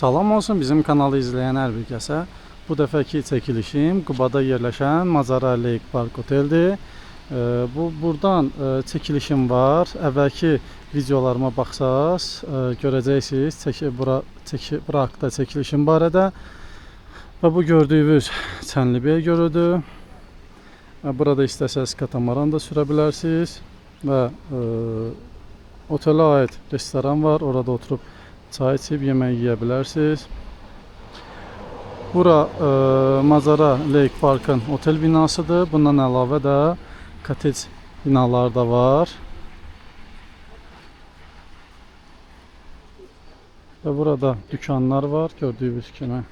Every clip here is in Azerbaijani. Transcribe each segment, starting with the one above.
Salam olsun bizim kanalı izləyən hər bir kəsə. Bu dəfəki çəkilişim Qubada yerləşən Macara Lake Park Oteldir. Bu buradan çəkilişim var. Əvvəlki videolarıma baxsaz, görəcəksiniz bura haqqda çəkilişim barədə. Və bu gördüyünüz Çənlibel gölüdür. Burada istəsəz katamaran da sürə bilərsiniz və otelə aid restoran var. Orada oturub çay içib yemək yeyə bilərsiniz. Bura Macara Lake Parkın otel binasıdır. Bundan əlavə də kotej binaları da var. Və burada dükanlar var, gördüyünüz kimi.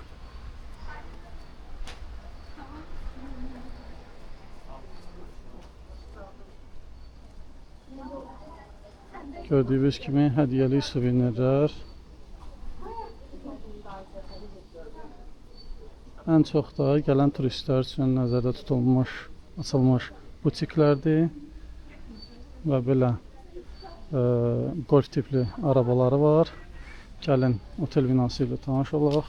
Gördüyünüz kimi hədiyyəlik suvenirlər. Ən çox da gələn turistlər üçün nəzərdə tutulmuş, açılmış butiklərdir və belə golf tipli arabaları var. Gəlin otel binası ilə tanış olaq.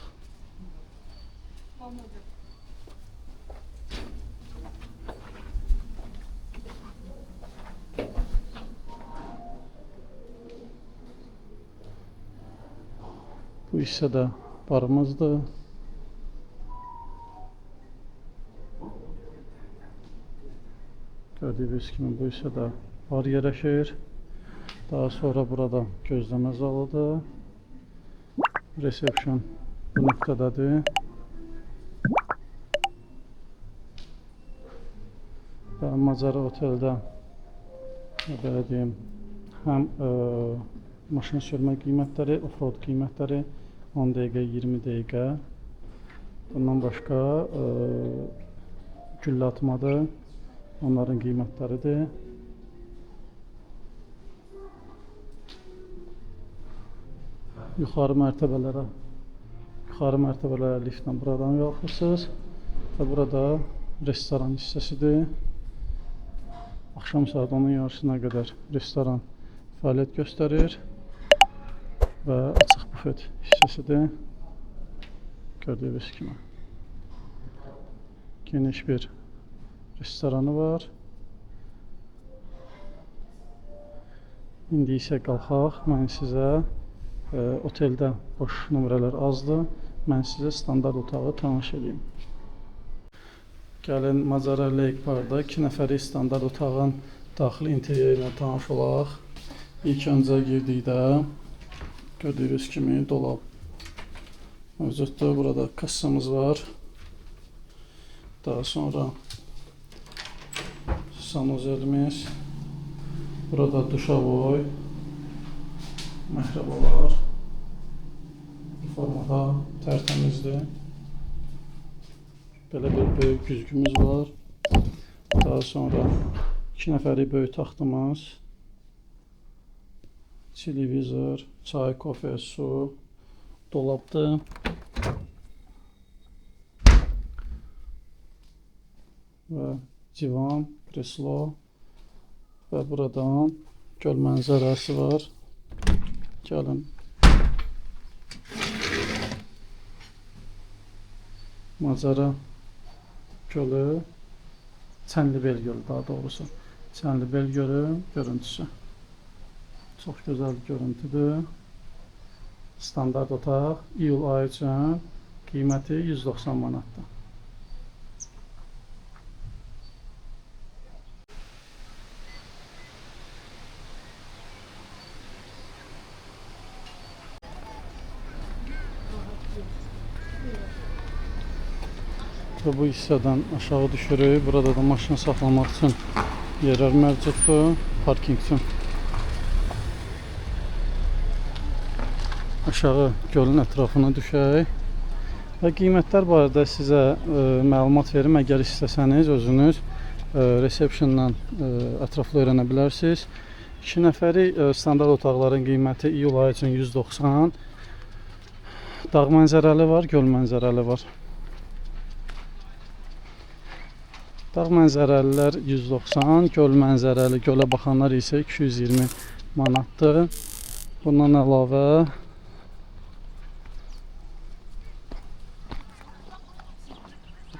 Bu hissə də barımızdır. Gördüyünüz kimi bu hissə də bar yerləşir. Daha sonra burada gözləmə zalıdır. Reception bu nöqtədədir. Və Macara Oteldə belə deyim, həm maşın sürmə qiymətləri, offroad qiymətləri 10 dəqiqə, 20 dəqiqə. Bundan başqa güllə atmadır. Onların qiymətləridir. Yuxarı mərtəbələrə liftlə buradan qalxırsınız və burada restoran hissəsidir. Axşam saat 10-un yarısına qədər restoran fəaliyyət göstərir və açıq bufet hissəsidir. Gördüyünüz kimi geniş bir restoranı var. İndi isə qalxaq. Mən sizə oteldə boş nömrələr azdır. Mən sizə standart otağı tanış edeyim. Gəlin Macara Lake Parkda 2 nəfərlik standart otağın daxili interyeri ilə tanış olaq. İlk öncə girdikdə gördüyünüz kimi dolab mövcuddur. Burada kassamız var. Daha sonra sanuzelimiz. Burada duşavoy, məhrabalar formada tərtəmizdir. Belə bir böyük güzgümüz var. Daha sonra 2 nəfərlik böyük taxtımız, televizor, çay, kofe, su, dolabdır. Və divan, kreslo və buradan göl mənzərəsi var. Gəlin. Macara gölü, Çənlibel gölü daha doğrusu. Çənlibel gölü görüntüsü. Çox gözəl görüntüdür. Standart otaq iyul ayı üçün qiyməti 190 manatdır. Və bu hissədən aşağı düşürük. Burada da maşın saxlamaq üçün yerlər mövcuddur, parking üçün. Aşağı gölün ətrafına düşək. Və qiymətlər barədə sizə məlumat verim. Əgər istəsəniz özünüz receptiondan ətraflı öyrənə bilərsiniz. 2 nəfəri standart otaqların qiyməti iyul ayı üçün 190. Dağ mənzərəli var, göl mənzərəli var. Dağ mənzərəlilər 190, göl mənzərəli, gölə baxanlar isə 220 manatdır. Bundan əlavə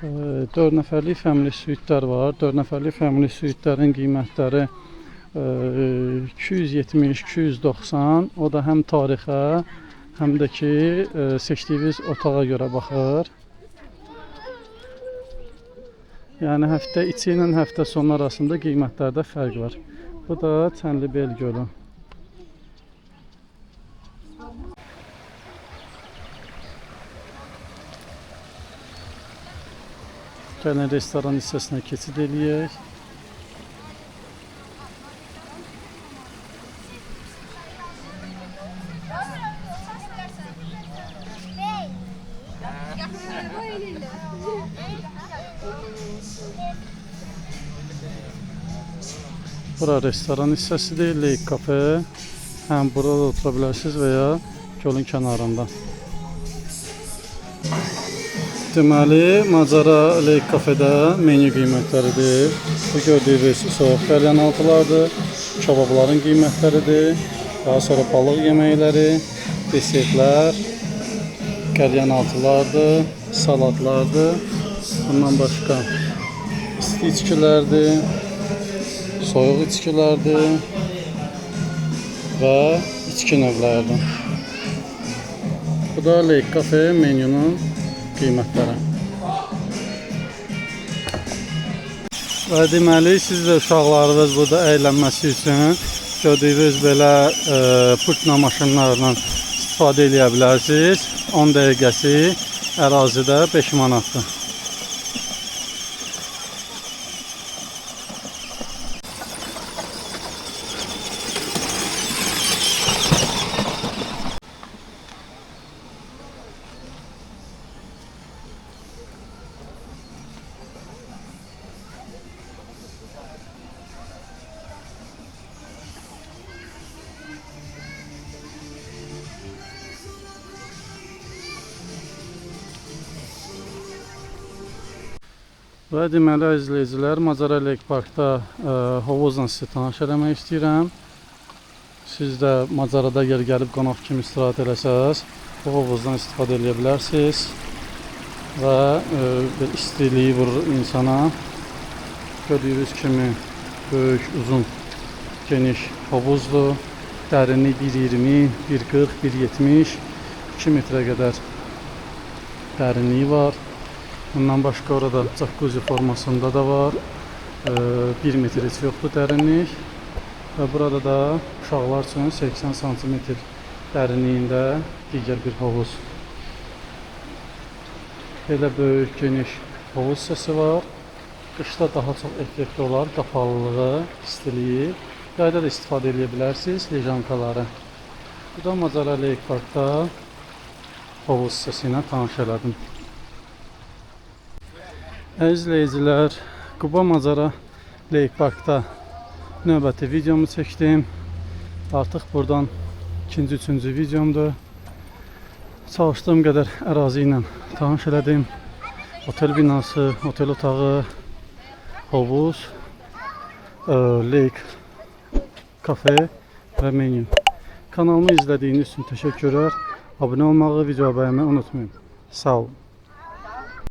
4 nəfərlik family suitlər var. 4 nəfərlik family suitlərin qiymətləri 270, 290. O da həm tarixə, həm də ki seçdiyiniz otağa görə baxır. Yəni həftə içi ilə həftə sonu arasında qiymətlərdə fərq var. Bu da Çənlibel gölü. Gəlin restoran hissəsinə keçid eləyək. Bura restoran hissəsidir, Lake Cafe. Həm burada da otura bilərsiniz və ya gölün kənarında. Deməli, Macara Lake Cafedə menyu qiymətləridir. Bu gördüyünüz soyuq qəlyanaltılardır, kababların qiymətləridir, daha sonra balıq yeməkləri, desertlər, qəlyanaltılardır, salatlardır. Bundan başqa isti içkilərdir, soyuq içkilərdir və içki növləridir. Bu da Lake Cafe menyunun qiymətləri. Və deməli, siz də uşaqlarınız burada əylənməsi üçün gördüyünüz belə pultla maşınlarla istifadə eləyə bilərsiniz. 10 dəqiqəsi ərazidə 5 manatdır. Və deməli, izləyicilər, Macara Lake Parkda hovuzla sizi tanış eləmək istəyirəm. Siz də Macarada yer gəlib qonaq kimi istirahət eləsəz, bu hovuzdan istifadə eləyə bilərsiniz. Və bir istiliyi vurur insana. Gördüyünüz kimi böyük, uzun, geniş hovuzdur. Dərinliyi 1,20, 1,40, 1,70, 2 metrə qədər dərinliyi var. Bundan başqa orada jacuzzi formasında da var. 1 metr heç yoxdur dərinlik. Və burada da uşaqlar üçün 80 sm dərinliyində digər bir hovuz. Belə böyük, geniş hovuz hissəsi var. Qışda daha çox effektli olar, qapalılığı, istiliyi. Yayda da istifadə edə bilərsiniz lejankaları. Bu da Macara Lake Parkda hovuz hissəsi ilə tanış elədim. Əziz izləyicilər, Quba Macara Lake Parkda növbəti videomu çəkdim. Artıq buradan ikinci, üçüncü videomdur. Çalışdığım qədər ərazi ilə tanış elədim. Otel binası, otel otağı, hovuz, lake, kafe və menyu. Kanalımı izlədiyiniz üçün təşəkkürlər. Abunə olmağı, video bəyənməyi unutmayın. Sağ olun.